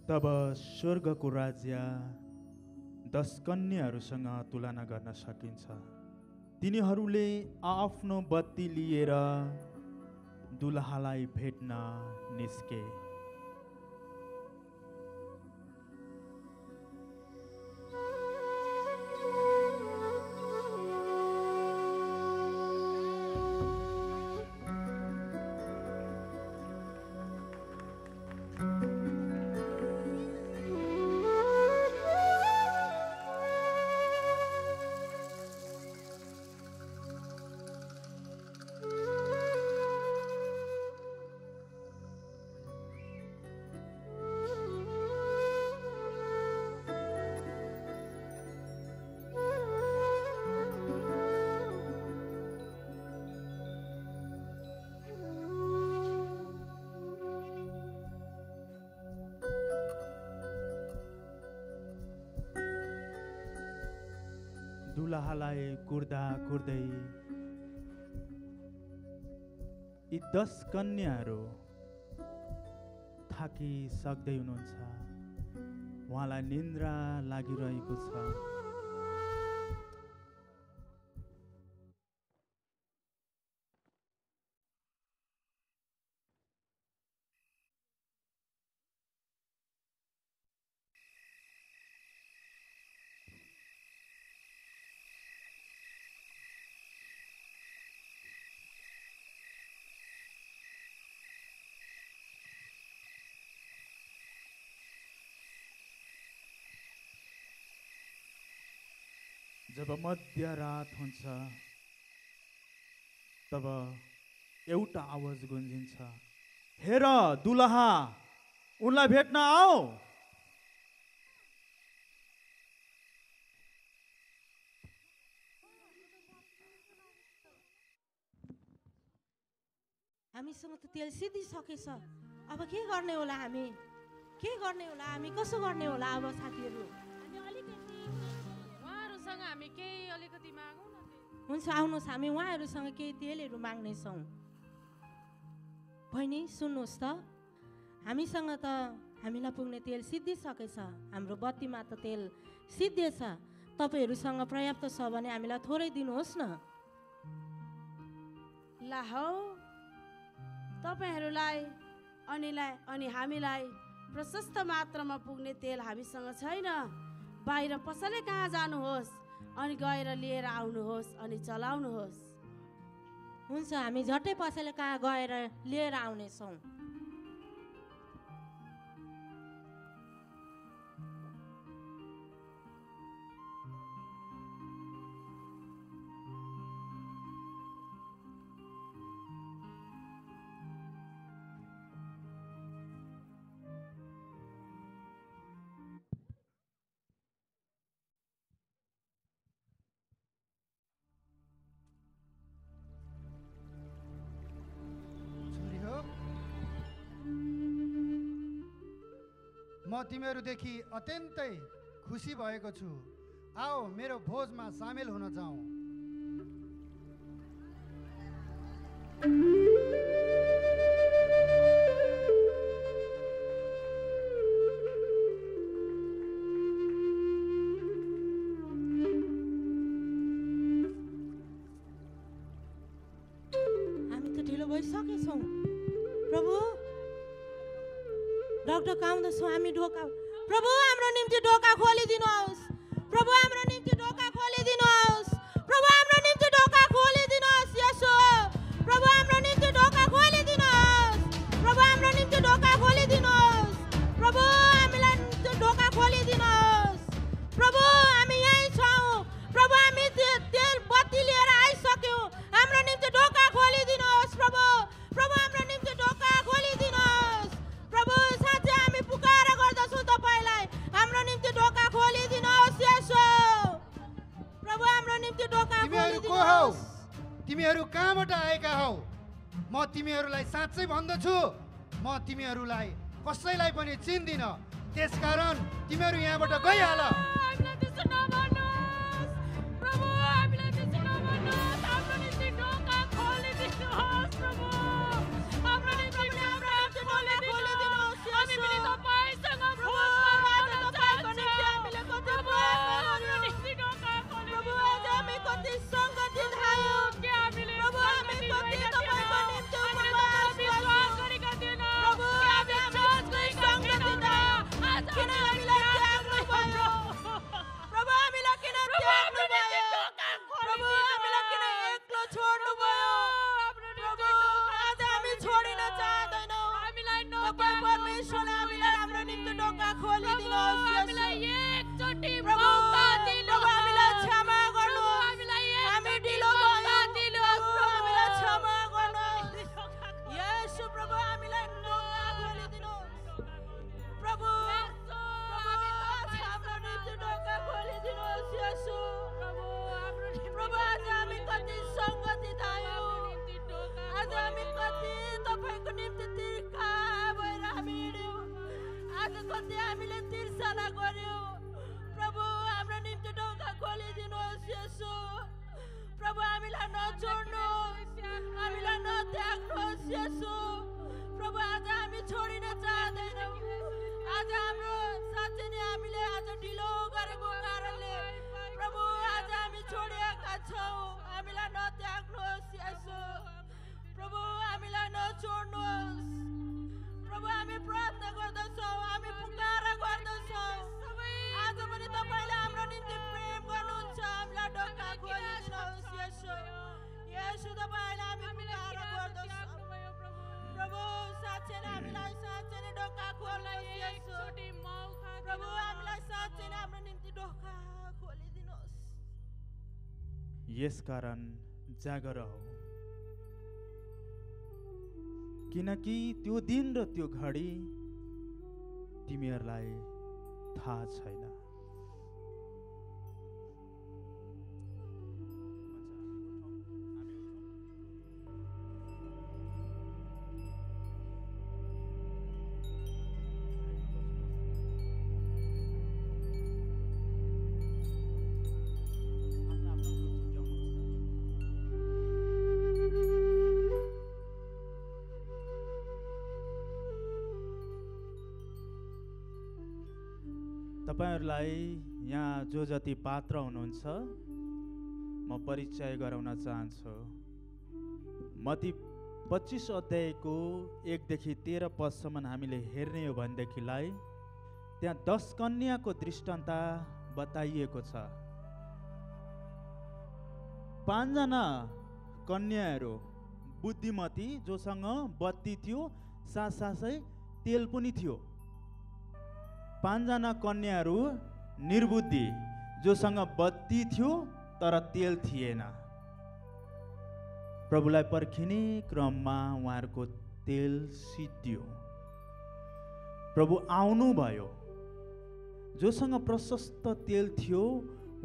तब स्वर्गको राज्य 10 कन्याहरूसँग तुलना गर्न सकिन्छ। तिनीहरूले आफ्नो बत्ती लिएर दुलहालाई भेट्न निस्के। दुलहालाई कुर्दा कुर्दै यी 10 कन्याहरू थाकिसक्दै हुनुहुन्छ। उहाँलाई निन्द्रा लागिरहेको छ। जब मध्यरात हुन्छ तब एउटा आवाज गुन्जिन्छ, हेर दुलहा, उनलाई भेट्न आऊ। हामीसँग त तेल सिद्धिसकेछ, अब के गर्ने होला? हामी के गर्ने होला? हामी कसो गर्ने होला? अब साथीहरू हामी केही अलिकति मागौँ न। हुन्छ, आउनुहोस्, हामी उहाँहरूसँग केही तेलहरू माग्नेछौँ। बहिनी सुन्नुहोस् त, हामीसँग त हामीलाई पुग्ने तेल सिद्धिसकेछ, हाम्रो बत्तीमा त तेल सिद्धिएछ। तपाईँहरूसँग पर्याप्त छ भने हामीलाई थोरै दिनुहोस् न। ला हौ, तपाईँहरूलाई अनि हामीलाई प्रशस्त मात्रामा पुग्ने तेल हामीसँग छैन। बाहिर पसलै कहाँ जानुहोस् अनि गएर लिएर आउनुहोस् अनि चलाउनुहोस्। हुन्छ, हामी झट्टै पसले कहाँ गएर लिएर आउनेछौँ। म तिमीहरूदेखि अत्यन्तै खुसी भएको छु। आओ मेरो भोजमा सामेल हुन जाऊ। हामी त ढिलो भइसकेछौँ प्रभु। डक्टर आउँदैछौँ हामी। ढोका प्रभु हाम्रो निम्ति ढोका खोलिदिनुहोस्। प्रभु हाम्रो निम्ति ढोका खोलिदिनुहोस्। प्रभु हाम्रो निम्ति ढोका खोलिदिनुहोस्। यसो प्रभु हाम्रो निम्ति ढोका खोलिदिनुहोस्। प्रभु हाम्रो निम्ति ढोका खोलिदिनुहोस्। प्रभु हामीलाई ढोका खोलिदिनुहोस्। प्रभु हामी यहीँ छौँ। प्रभु हामी तेल बत्ती लिएर आइसक्यौँ। हाम्रो निम्ति ढोका खोलिदिनुहोस्। प्रभु प्रभु हाम्रो निम्ति ढोका खोलिदिनुहोस्। प्रभु साँच्चै हामी पुकार गर्दछौँ तपाईँलाई, हाम्रो निम्ति ढोका खोलिदिनुहोस्। यसो प्रभु हाम्रो निम्ति ढोका खोलिदिनुहोस्। तिमीहरू कहाँबाट आएका हौ? म तिमीहरूलाई साँच्चै भन्दछु, म तिमीहरूलाई कसैलाई पनि चिन्दिन। त्यसकारण तिमीहरू यहाँबाट गइहाल। प्रभु प्रति हामीले तिर्सना गर्यौँ प्रभु हाम्रो निम्ति ढोका खोलिदिनुहोस् यसो प्रभु हामीलाई नछोड्नुहोस् हामीलाई नत्याग्नुहोस् यसो प्रभु आज हामी छोडिन चाहदैनौँ आज हाम्रो साँच्चै नै हामीले आज ढिलो गरेको कारणले प्रभु आज हामी छोडिएका छौँ हामीलाई नत्याग्नुहोस् यसो प्रभु हामीलाई नछोड्नुहोस् प्रभु हामी प्रार्थना गर्दछौँ हामी पुकारा गर्दछौँ आज पनि तपाईँले हाम्रो निम्ति प्रेम गर्नुहुन्छ हामीलाई ढोका खोलिदिनुहोस् यसो यसो तपाईँले हामी पुकारा गर्दछौँ प्रभु साँच्चै नै हामीलाई साँच्चै नै ढोका खोल्नुहोस् यसो प्रभु हामीलाई साँच्चै नै हाम्रो निम्ति ढोका खोलिदिनुहोस् यसकारण जागर हौ किनकि त्यो दिन र त्यो घडी तिमीहरूलाई थाहा छैन तपाईहरुलाई यहाँ जो जति पात्र हुनुहुन्छ म परिचय गराउन चाहन्छु मत्ती 25 अध्यायको 1 देखि 13 पदसम्म हामीले हेर्ने हो भनेदेखिलाई त्यहाँ 10 कन्याको दृष्टान्त बताइएको छ 5 जना कन्याहरू बुद्धिमती जोसँग बत्ती थियो साथसाथै तेल पनि थियो 5 जना कन्याहरू निर्बुद्धि जोसँग बत्ती थियो तर तेल थिएन प्रभुलाई पर्खिने क्रममा उहाँहरूको तेल सिद्धियो प्रभु आउनुभयो जोसँग प्रशस्त तेल थियो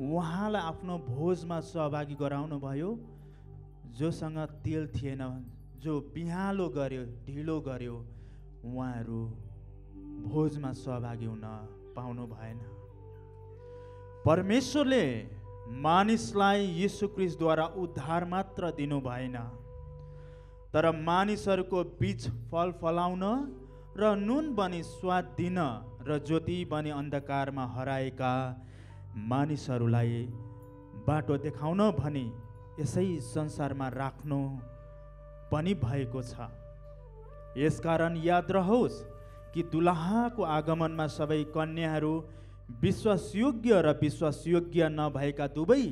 उहाँलाई आफ्नो भोजमा सहभागी गराउनु भयो जोसँग तेल थिएन जो बिहालो गर्यो ढिलो गर्यो उहाँहरू भोजमा सहभागी हुन पाउनु भएन परमेश्वरले मानिसलाई यीशु ख्रीष्टद्वारा उद्धार मात्र दिनु भएन तर मानिसहरूको बीच फल फलाउन र नुन बनी स्वाद दिन र ज्योति बनी अन्धकारमा हराएका मानिसहरूलाई बाटो देखाउन भनी यसै संसारमा राख्नु पनि भएको छ यसकारण याद रहोस् कि दुलहाको आगमनमा सबै कन्याहरू विश्वासयोग्य र विश्वासयोग्य नभएका दुवै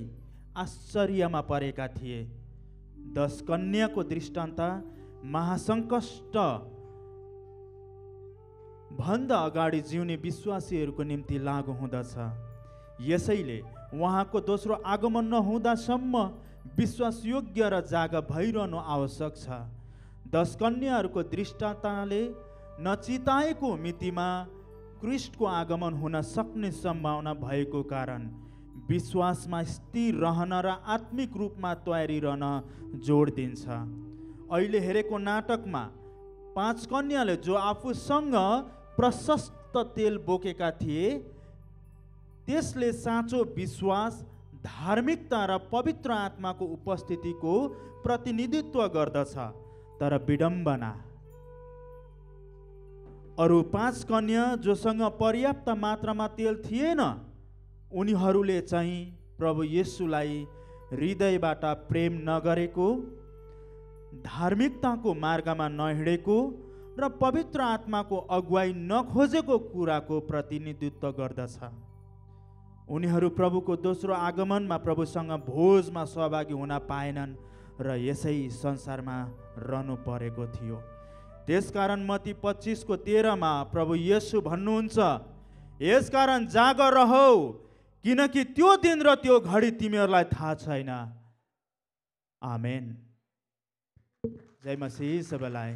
आश्चर्यमा परेका थिए 10 कन्याको दृष्टान्त महासङ्कष्ट भन्दा अगाडि जिउने विश्वासीहरूको निम्ति लागू हुँदछ यसैले उहाँको दोस्रो आगमन नहुँदासम्म विश्वासयोग्य र जागा भइरहनु आवश्यक छ 10 कन्याहरूको दृष्टान्तले नचिताएको मितिमा ख्रीष्टको आगमन हुन सक्ने सम्भावना भएको कारण विश्वासमा स्थिर रहन र आत्मिक रूपमा तयारी रहन जोड दिन्छ अहिले हेरेको नाटकमा 5 कन्याले जो आफूसँग प्रशस्त तेल बोकेका थिए त्यसले साँचो विश्वास धार्मिकता र पवित्र आत्माको उपस्थितिको प्रतिनिधित्व गर्दछ तर विडम्बना अरू 5 कन्या जोसँग पर्याप्त मात्रामा तेल थिएन उनीहरूले चाहिँ प्रभु येशूलाई हृदयबाट प्रेम नगरेको धार्मिकताको मार्गमा नहिँडेको र पवित्र आत्माको अगुवाई नखोजेको कुराको प्रतिनिधित्व गर्दछ उनीहरू प्रभुको दोस्रो आगमनमा प्रभुसँग भोजमा सहभागी हुन पाएनन् र यसै संसारमा रहनु परेको थियो त्यसकारण मत्ती 25 को 13 मा प्रभु येशू भन्नुहुन्छ यसकारण जागर रहौ किनकि त्यो दिन र त्यो घडी तिमीहरूलाई थाहा छैन आमेन जय मसीह सबैलाई